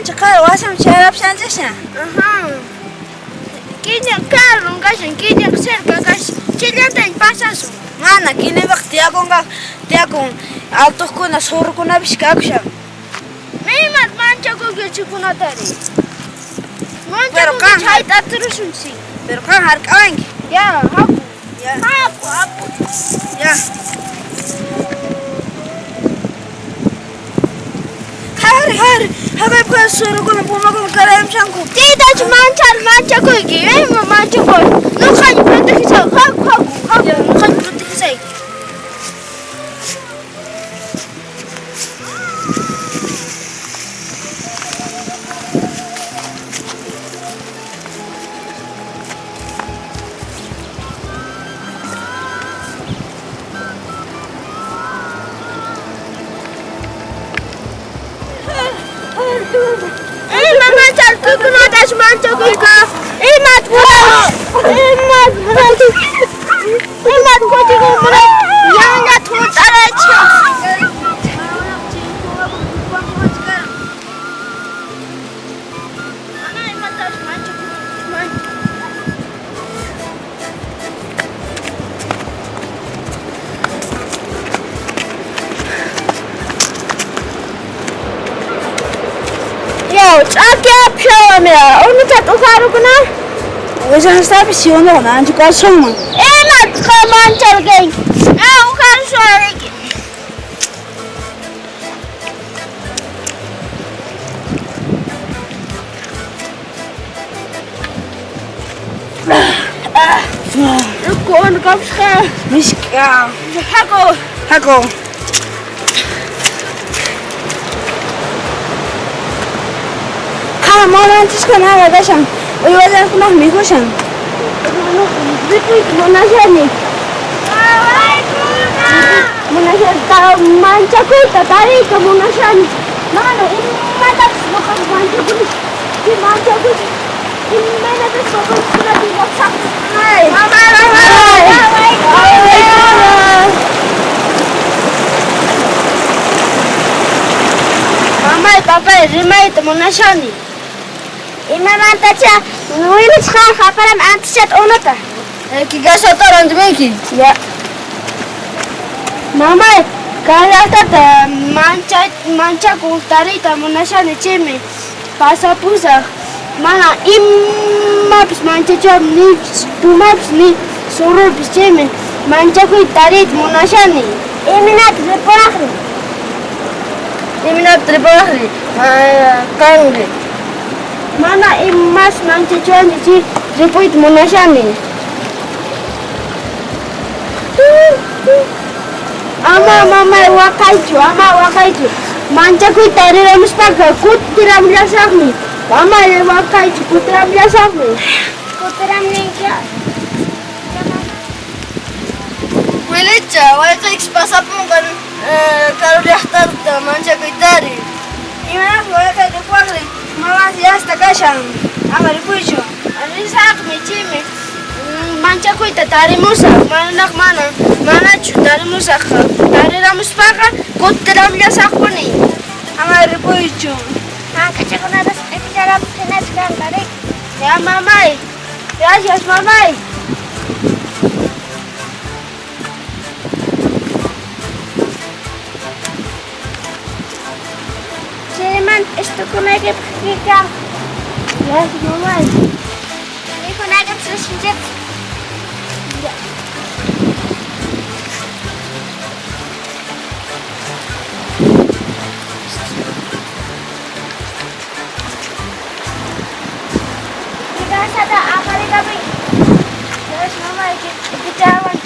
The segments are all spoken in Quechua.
Ancha karu wasiman chayarapushanchikña. Ajá. Kiña karun kashan, kiña cerca kashan. Chayllataña pasasun. Mana, Quinipaq tiyakunqa tiyakun altuqkuna surrukunapish kakushan. Imat manchakunki chaykunatari. Pero Manchakunki qan chayta atirusunchik. Pero qan hark'awanki. Ya, haku. Ya. Haku, haku. Ya. Hari, hari, haqaypi surukuna pumakuna karayamshanku. Chaytachu manchar manchakuyki, ima manchakuy. Nuqaña protegisayki, haku, haku, haku, nuqaña protegisayki. Ima mancharkuykunatachu manchakuyka. Imat imat imat kutikuna yanqa thut'arachu. Mana imatachu manchakuyku. Yaw, ch'akiyapishawami, unuchata ujarukuna. Willanstapis unuqa ancha kasunman. Imat qam mancharqanki? Ah, ujarushariki. Kun kapsqa. Mishk'a. Haku. Haku. Qhara mamanchiskuna kashan, uywallankunaq mikhushan. Rikuyta munashani. Munashani manchakuyta tariyta munashani. Mana imatapis nuqaqa manchakuni. Manchakuni. Imaynatapis papanchiskunata waqsaqmi. Mamay, mamay. Mamay, papay, rimayta munashani. Imamantacha winisqa aparam antichata unuta. Kigasata rantimunki. Ya. Mamay, kay llaqtata manchakuq tariyta munashani chaymi pasapusaq. Mana imapis manchachiwanmi ni pumapis ni surupis chaymi manchakuyta tariyta munashani. Imaynata ripuwaqri? Imaynata ripuwaqri? Qanri. Mana imas manchachiwanchu chay ripuyta munashani. Ama mamay waqaychu, ama waqaychu. Manchakuyta tariramuspaqa kutiramullasaqmi. Ama waqaychu, kutiramullasaqmi. Kutiramunki. Wilicha, wayqiykish pasapunqa karu llaqtata manchakuytari. Imanaqmi wayqiyki ripuwaqri? Mamansi llasta kashan. Ama ripuychu. Risaqmi chaymi manchakuyta tarimusaq. Mananaq mana manachu tarimusaq. Tariramuspaqa kutiramullasaqpuni. Ama ripuychu. Mankachakunatas q'ipicharapaq hinachu kanqa riki. Ya mamay. Gracias mamay. Chaymanta ishtukunaykipaq kanqa. Gracias mamay. Mikhunaykipas rishanchikpas. Ya. Kigasata aparikamuy. Gracias mamay. Kichawan.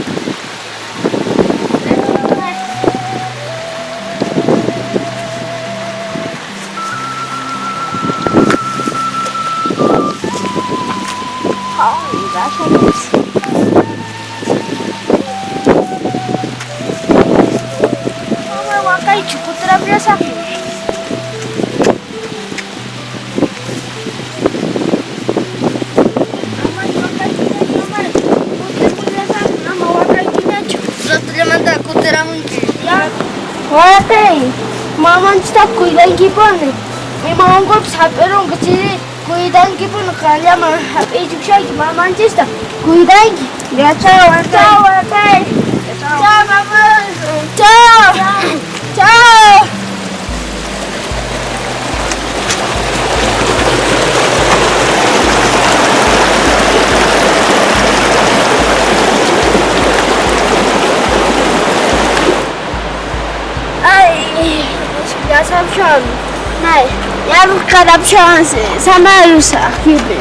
Mamay waqaychu kutiramullasaqmi. Mamay waqaychuñachu mamay kutiramullasaqmi ama waqaychuñachu. Ratullamanta kutiramunki. Ya. Waqay, mamanchista cuidaykipuni. Ima onqoypis hap'irunqa chiri cuidankipuni qanllaman hap'ichukushayki mamanchista cuidanki. Ya, chao, Chao, watay. Chao, mamá. Chao. Chao. Ay, yasapshan. Nay, yarqarapshan samarusaq kipi.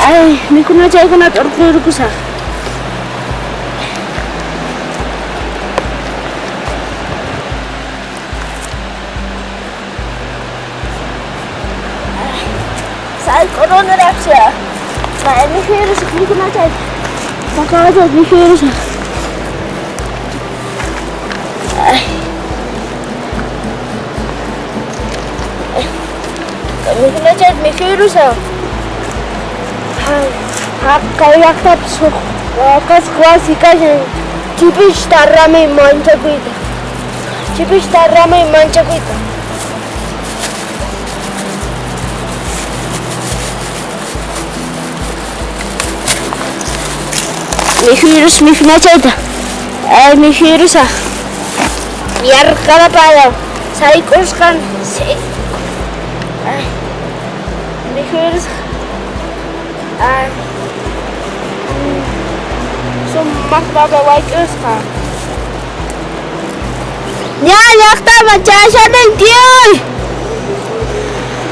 Ay, mikhuna chaykunata urquyrukusaq. Sayk'uruniraqcha. May mikhuyurusaq mikhuna chayta. Paqawachayta mikhuyurusaq. Ay. Mikhuna chayta mikhuyurusaq. Haqay llaqtapis huk wakasqa wasi kashan. Chipishta ramay manchakuyta. Chipishta ramay manchakuyta. Mikhuyurus mikhuna chayta. Ay, mikhuyurusaq. Yarqarapaya. Sayk'usqan. Ay, mikhuyurusaq. Ay. Sumaq papa wayk'usqa. Ña llaqtaman chayashanin tiyuy.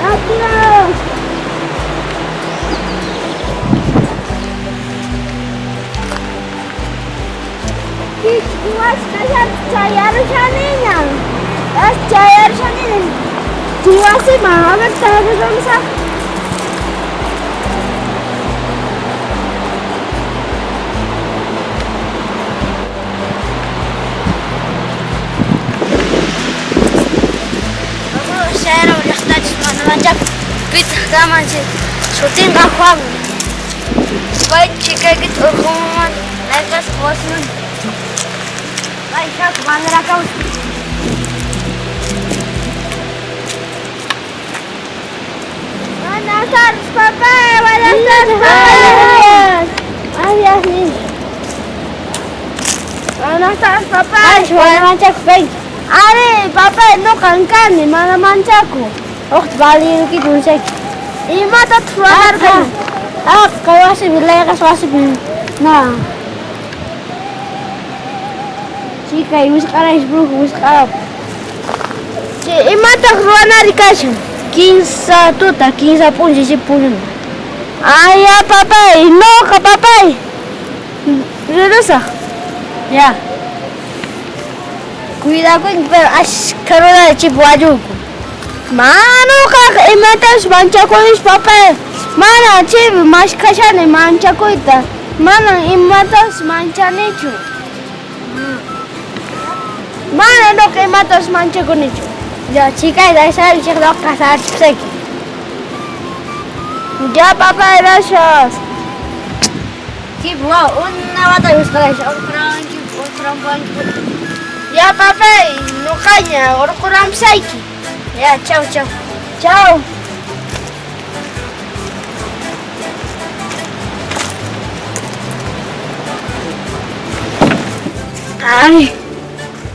Ya, tío. Chayarushaniña. Chayarushaniña. Chiwasiman, a ver, chayarushamisaq. Sutinqa Juan. Pay chikaykita urquman layqasqa wasiman. Pay haku manarakamus. Buenas tardes, papá. Buenas tardes, papá. Adiós, niño. Buenas tardes, papá. Mana manchaku kanki. Ari, papá, nuqan kani, mana manchaku. Uqta valirukita unsayki. Imatataq ruwanarqan? Ah, kay wasipi, layqasqa wasipi. Na. Chikay wisq'araysh brujo wisq'arap. Chay imataq ruwanari kashan? Kinsa tuta, kinsa p'unchay chay puñuna. Ay, ya, papay, nuqa, papay. Rirusaq. Ya. Cuidakunki, pero ashkha runata chaypi wañunku. Mana nuqaqa imatapis manchakunis, papay. Mana chaypi maskhashani manchakuyta. Manan imatapis manchanichu. Mana nuqa imatapis manchakunichu. Ya, chikayta aysarichik nuqa kasarachisayki. Ya, papay, gracias. Kipi, waw, una wata wisq'araysh, urquranki, urqurampuwanki. Ya, papay, nuqaña urquramsayki. Ya, chau, chau. Chau. Ay,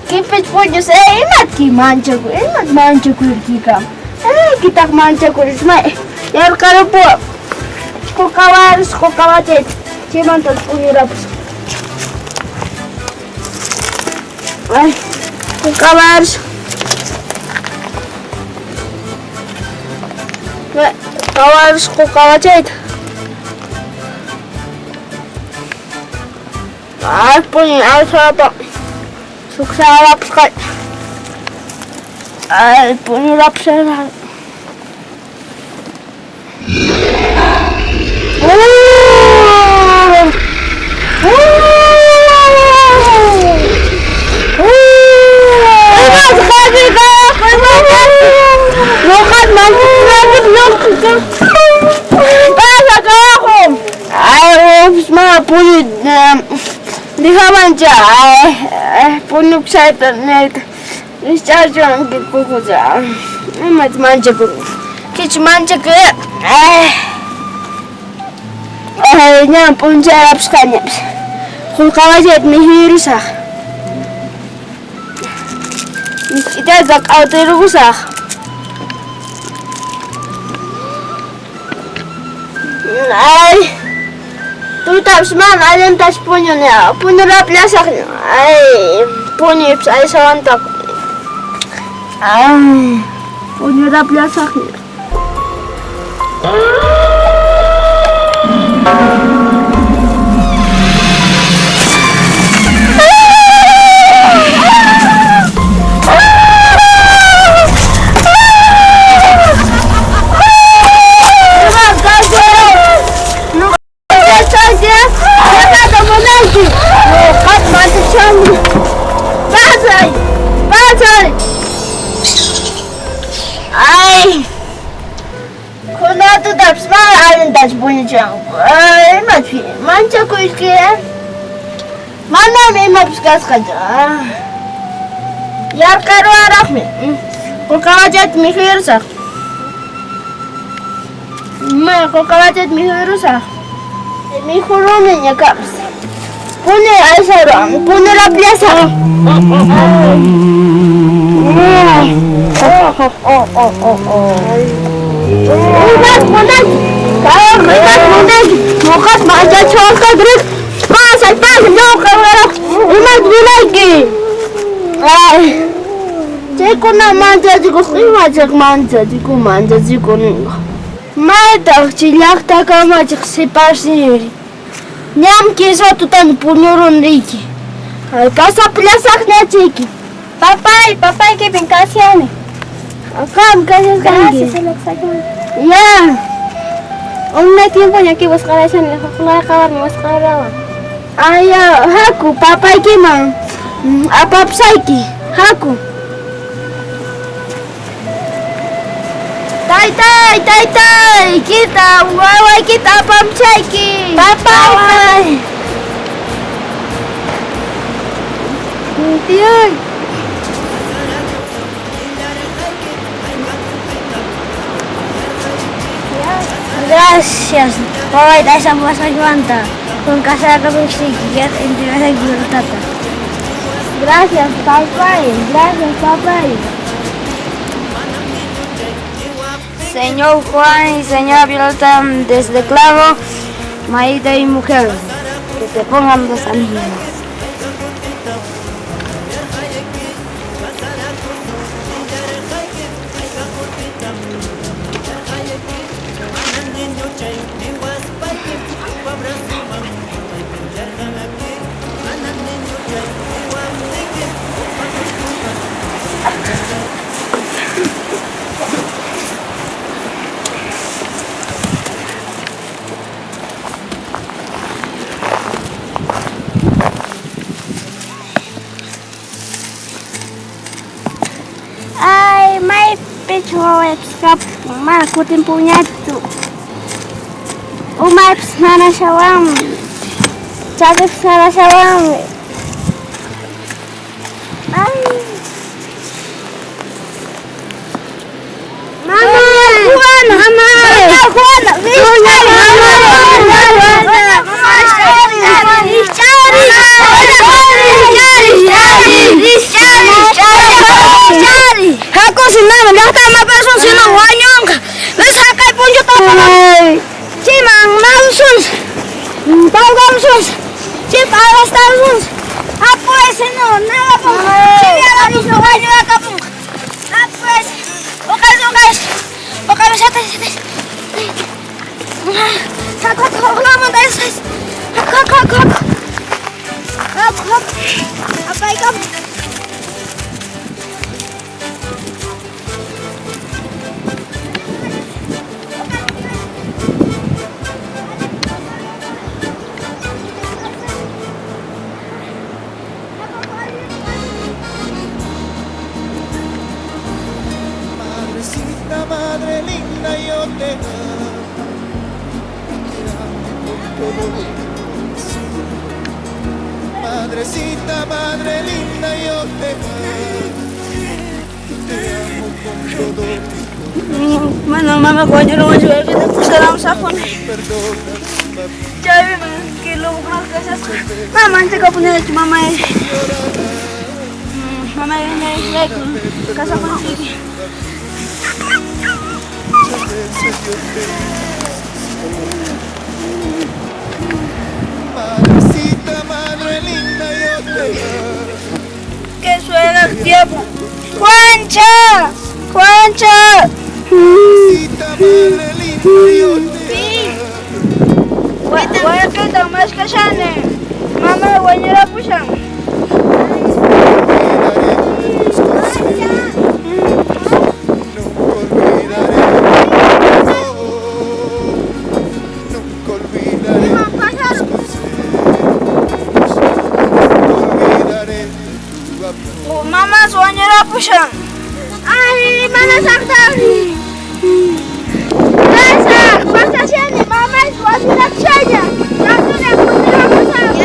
kimpich puñus, imatki manchakuy, imat manchakuykiqa. Kitaq manchakuris, may yarqarupuwan. Quqawaris, quqawachayta, chaymanta puñurapus. Ay, quqawaris. Qawaris quqawachayta. Ay, puñuy alzapa. Suksarapusqa. Ay, puñurapusqa. Dijamancha, ay, puñuksayta niyta. Nischachuanki kukucha. Imat manchakuni. Kich manchakuy. Ay, ñan p'unchayrapusqañapis. Qullqawachayta mikhuyurusaq. Misk'itata k'awtirukusaq. Ay, tutapis mana allintachu puñuni. Puñurapullasaq. Ay, puñuypis aysawantaq. Ay, puñurapullasaq. Ay, kunatutapis mana allintachu puñuchanku. Ay, imachu manchakuyki. Manami imapis kasqachu. Yarqaruwaraqmi. Qullqawachayta mikhuyurusaq. May qullqawachayta mikhuyurusaq. Mikhuruni ñuqapas. Puñuy aysaruwan. Puñurapullasaq. Imat munanki? Imat munanki? Ñuqas manchachiwanqanki riki. Pasay, pasay, ñuqa waraq. Imat munanki? Ay, chaykuna manchachikusqa imachaq manchachiku manchachiku ninqa. Maytaq chay llaqta kamachiq sipasniyri. Ñam kinsa tutani puñuruni riki. Ay, pasapullasaqña chayki. Papay, papaykipin kashani. Qam kashasqanki. Gracias, Ya. Unay tiempoña aquí wasqarashani, huk warmi wasqarawan. Ay, ya, haku, papaykiman apapusayki. Haku. Taytay, taytay, kita wawaykita apamushayki. Papay. Tiyay. Gracias. Wawayta aysamuwasqaykimanta. Con casarapusayki, entregasayki Violotata. Gracias, papay. Gracias, papay. Señor Juan y señora Violeta, les declaro marido y mujer. Que se pongan los anillos. Ay, maypich wawaypis kapun, mana kutimpuñachu. Umaypis nanashawanmi, chakipis nanashawanmi. Ay. Mama! Juana, mama! Juana! Haku sinama, llaqta mapasun sino wañunqa. Nas haqay punchuta Chayman nawsun. Pawqamsun. Chay pawastamsun. Apuray sino nada Chaymi wañurakapun. Apuray. Uqas uqas. Uqas shatay shatay. Haku haku uqlamanta Haku haku haku haku. Haku haku. Apaykam. Madrecita, madre linda, yo te amo. Te amo con todo mi corazón. Madrecita, madre linda, yo te amo. Te amo con todo mi corazón. Mana mama wañurun pusaramusaqpuni. Chaymi kilukuna kashasqa. Mana manchakapunichu mamay. Mamay ñayrayku kasaqunchiki. Muchas veces yo te Madrecita, madre linda, yo te amo. Que suena el tiempo. ¡Juancha! ¡Juancha! Madrecita, madre linda, yo te amo. Wayaqita mashkashani. Mama wañurapushan. Olvidaré tus consejos. Nunca olvidaré. Oh, nunca olvidaré tus consejos. Nunca olvidaré tu amor. Mama wañurapushan. Ay, mana saqtani. Pasa, pasashani, mamay wañurapushaña. Tatuna kutiramusaq.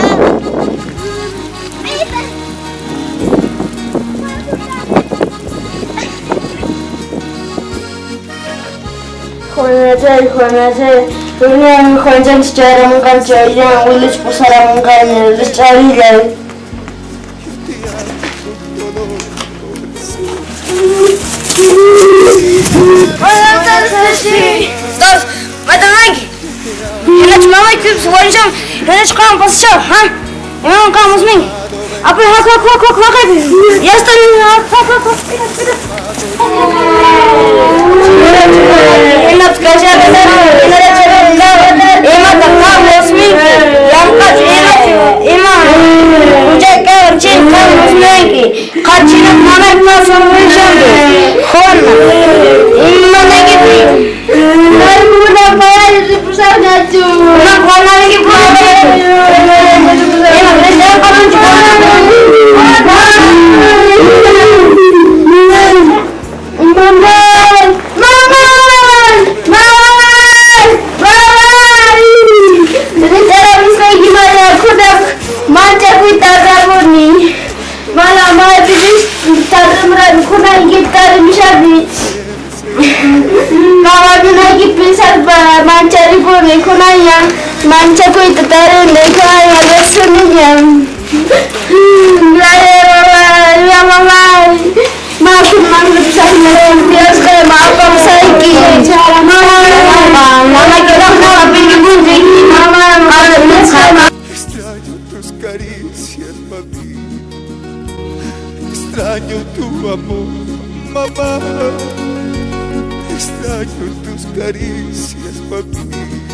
Juanachay, Juanachay, runam Juanchanchik chayaramunqanchik chayllaman abuelucha pusaramunqaña rikch'arillay. Yo te amo con todo mi corazón. Dos, matanayki. Hinachu mamayki wañushan, hinachu qam pasashaw, ha? Imaman qam musminki? Apay, hak, hak, hak, hak, hak, ya está, hak, hak, hak, hak. Imapas kasharqa, imata qam musminki? Llamk'achu, imachu, ima chay kawar chay qam musminki? Qachinaq mamayki pasamushanki. Juana, imanaykipi? Kuna payari ripusaqñachu. Ima Juanayki Ima llamk'amunchu Mamay! Mamay! Mamay! Mamay! Richaramusqayki mana kunak manchakuyta tarpuni. Mana maypipis tarpumrani kunanki tarpumshani. Mamakunayki pinsaspa mancharikuni kunanña manchakuyta tarini kunanña riqsiniña. Ya mamay. Diosqa apamusayki. Mama Extraño tus caricias, mami. Extraño tu amor, mamá. Extraño tus caricias, mami.